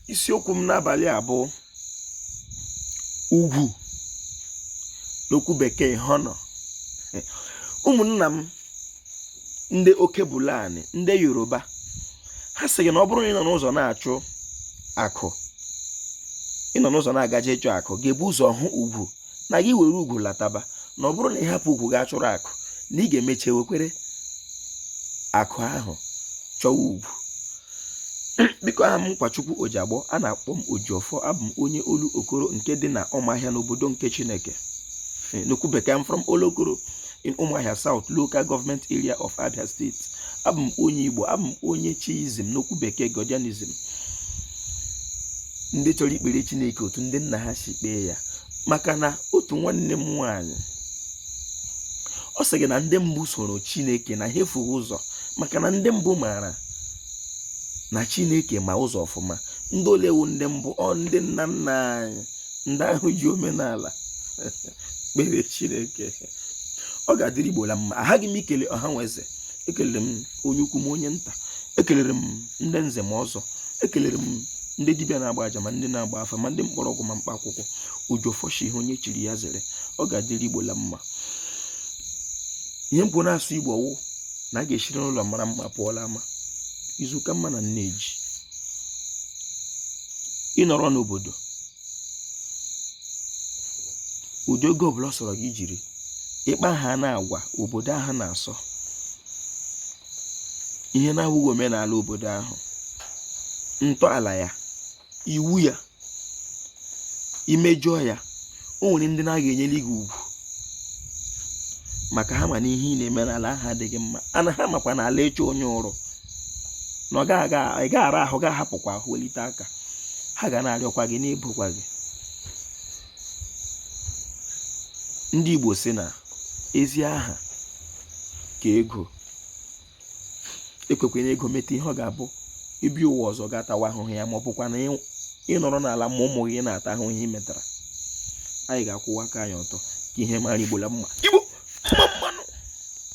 Isiokwu m n'abalị a bụ ugwu, n'okwu bekee honour. Ụmụnna m ndị Okebulani, ndị Yoruba, ha sị gị na ọ bụrụ na ị nọ n'ụzọ na-achụ akụ, ị nọ n'ụzọ na-agaje ịchụ akụ, ga-ebu ụzọ hụ ugwu, na gị were ugwu lataba, na ọ bụrụ na ị hapụ ugwu gaa chụrụ akụ, na ị ga-emechi wekwere akụ ahụ chọwa ugwu. Biko, aha m Nkwachukwu Ojiagbọ, a na-akpọ m Ojiọfọ. Abụ m onye Olokoro nke dị na Ụmụahịa n'obodo nke Chineke. N'okwu bekee, I'm from Olokoro in Umuahia South Local Government Area of Abia State. Abụ m onye Igbo, abụ m onye Chiism, n'okwu bekee Godianism, ndị chọrọ ikpere Chineke otu ndị nna ha si kpee ya. Maka na otu nwanne m nwaanyị, ọ sị gị na ndị mbụ soro Chineke na ha efughị ụzọ, maka na ndị mbụ maara na Chineke ma ụzọ ọfụma. Ndị ole wụ ndị mbụ? Ọ ndị nna nna anyị, ndị ahụ ji omenala kpere Chineke. Ọ ga-adịrị Igbo la mma. Aghaghị m ikele ọha nwe eze. Ekelere m onye ukwu m, onye nta. Ekelere m ndị nze ma ọzọ. Ekelere m ndị dibịa na-agba aja, ma ndị na-agba afa, ma ndị mkpọrọgwụ, ma mkpa akwụkwọ. Ojiọfọ shi ihe onye chiri ya zere. Ọ ga-adịrị Igbo la mma. Ihe m kwuru na-asụ Igbo wụ na a ga-esiri n'ụlọ mara mma pụọla ama. Izu ka mma na nneji ịnọrọ n'obodo, ụdị oge ọbụla ọ sọrọ gị jiri ịkpa ha na agwa obodo ahụ na-asọ ihe na-awụghị omenala obodo ahụ, ntọala ya, iwu ya, i mejọọ ya, o nwere ndị na-aga enyere gị ugwu, maka ha ma na ihe ị na-eme n'ala ahụ adịghị mma. Ana ha makwa na ala ịchọ onye ụrụ na ọ gaghị ị ga-ara ahụ ga-ahapụkwa ahụ welite aka. Ha ga na-arịọkwa gị, na-ebokwa gị. Ndị Igbo sị na ezi aha ka ego. Ekwekwana ego meta ihe ọ ga-abụ ị bịa ụwa ọzọ ga-atawa ahụhụ ya, ma ọ bụkwa na ị nọrọ n'ala ma ụmụ gị na-ata ahụhụ ị metara. Anyị ga-akwụwa aka anyị ọtọ ka ihe mara Igbo la mma. Igbo.